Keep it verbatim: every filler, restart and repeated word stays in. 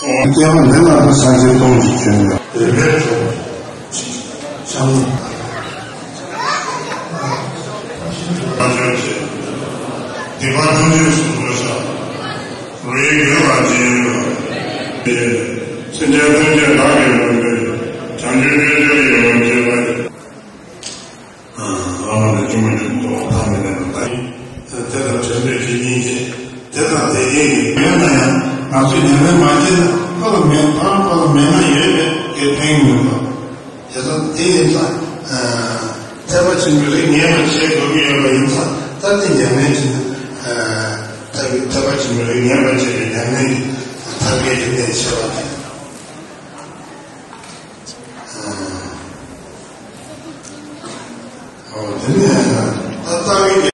སྐྱེ་བ་འདི་ལ་ནི་སངས་རྒྱས་སྟོང་གི་བྱོན་ཡོད། རིམ་པས་བྱུང་། བྱང་། སྡིག་པ་ཐམས་ཅད་སོ་སོར་བཤགས། རོ་ཡི་རྒྱུད་ལ་རྗེས་ཡོད་པ། སེམས་ཅན་ཐམས་ཅད་བདག་གིས་མ་གོས། བྱང་ཆུབ་སྤྱོད་མཆོག་ཡིད་འོང་སྤྱད་པ། བླ་མ་ནས་བཅོས་མ་བཅོས་མ་གཏོགས་ཐ་མི་དད་པ་དང་། དེ་དང་བྲལ་བའི་རིགས་གཉིས་ཀྱི་དེ་དང་དེ་ཡིན་ཡིན་ན་ཡང་ང་ཚོས་ཉམས་ལེན་མ་བྱས་ན་ཁོ་ལ་མེད་པ་ཁོ་ལ་མེད་ན་ཡོད་པའི་དེ་ཕན་ཡོད་པ། དེ་ཚོ་དེ་ཡིན་ཙང་། ཐེག་པ་ཆེན་པོའི་རིགས་ངེས་པར་བྱེད་དགོས་ཀྱི་ཡོད་པ་ཡིན་ཙང་ད་ལྟའི་ཉམས་ལེན་བྱེད་ན། ཐེག་ཐེག་པ་ཆེན་པོའི་རིགས་ངེས་པར་བྱེད་པའི་ཉམས་ལེན་གྱི་ཐབས་མཁས་ཀྱི་གནད་ཆེ་བ་དེ།